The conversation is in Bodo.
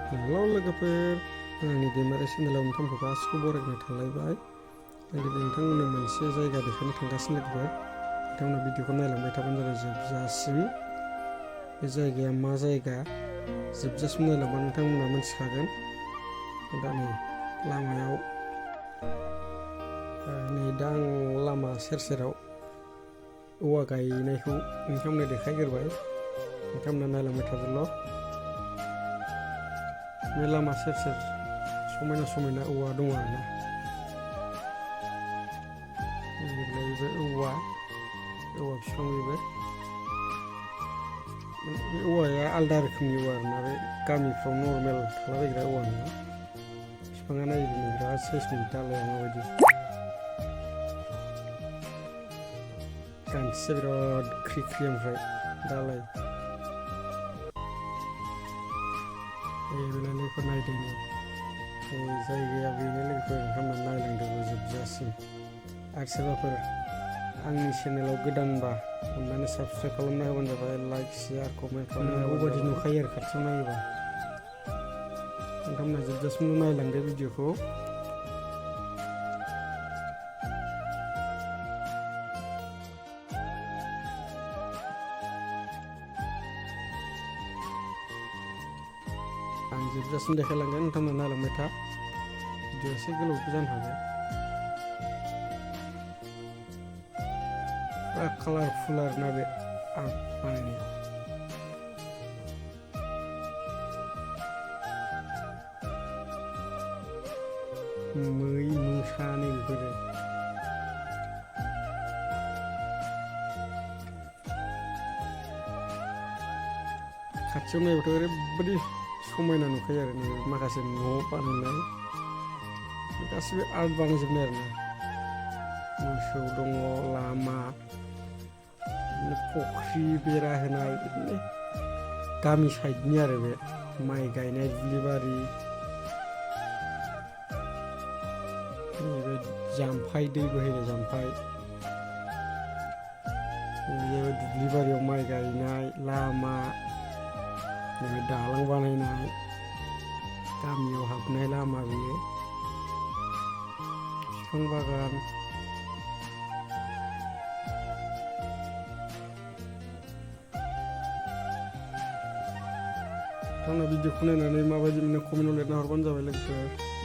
हेलौ लोगोफोर, आंनि दैमारि चेनेलाव नोंथांखौ गासिखौबो बरायनो थालायबाय। आं दिनै नोंथांमोननो मोनसे जायगा देखायनो थांगासिनो लोगोफोर। नोंथांमोना भिडिअखौ नायलांबाय थाबानो जाबाय जोबजासिम। बे जायगाया मा जायगा जोबजासिम नायलांबा नोंथांमोना मोनथिखागोन। दा नै लामायाव दा आं लामा सेर सेराव औवा गायनायखौ नोंथांमोननो देखायग्रोबाय। नोंथांमोना नायलांबाय थादोल'। बे लामा सेर सेर समायना समायना औवा दं आरोना। बेबो औवा बिफां बेबो। बे औवाया आलदा रोखोमनि औवा आरोना, बे गामिफ्राव नर्मेल थालाबायग्रा औवा नङा। बिफाङा नायनो बिराद साइसनि, दालाया माबायदि गान्थिया बिराद ख्रि ख्रि, ओमफ्राय दालाय लोगोफोर नायदो नै जायगाया बेनो लोगोफोर। नोंथांमोना नायलांदोंबो जोबजासिम। आरो सोरबाफोर आंनि चेनेलाव गोदानबा अननानै साबसक्राइब खालामना होबानो जाबाय। लाइक शेयार कमेन्ट खालामनांगौ बायदि नुखायो आरो खाथियाव नायोबा। नोंथांमोना जोबजासिमल' नायलांदो भिडिअखौ। आं जोबजासिम देखायलांगोन, नोंथांमोना नायलांबाय था। भिडिअ एसे गोलावबो जानो हागौ। फुरा कालारफुल आरोना बे आं बानायनाया। मै मोसा नै बेफोरो खाथियाव नायबाथ' ओरैबायदि समायना नुखायो आरो। नै माखासे न' बानायनाय गासिबो आर्ट बानायजोबनाय आरोना। मोसौ दङ, लामा, फुख्रि बेरा होनाय, बिदिनो गामि साइडनि आरो बे माइ गायनाय दुब्लिबारि। जाम्फै, दै बोहैनाय जाम्फै, बेयाव दुब्लिबारियाव माइ गायनाय लामा, नैबे दालां बानायनाय, गामियाव हाबनाय लामा, बेयो बिफां बागान। नोंथांमोना भिडिअखौ नायनानै माबायदि मोनो कमेन्टआव लिरना हरबानो जाबाय लोगोफोर।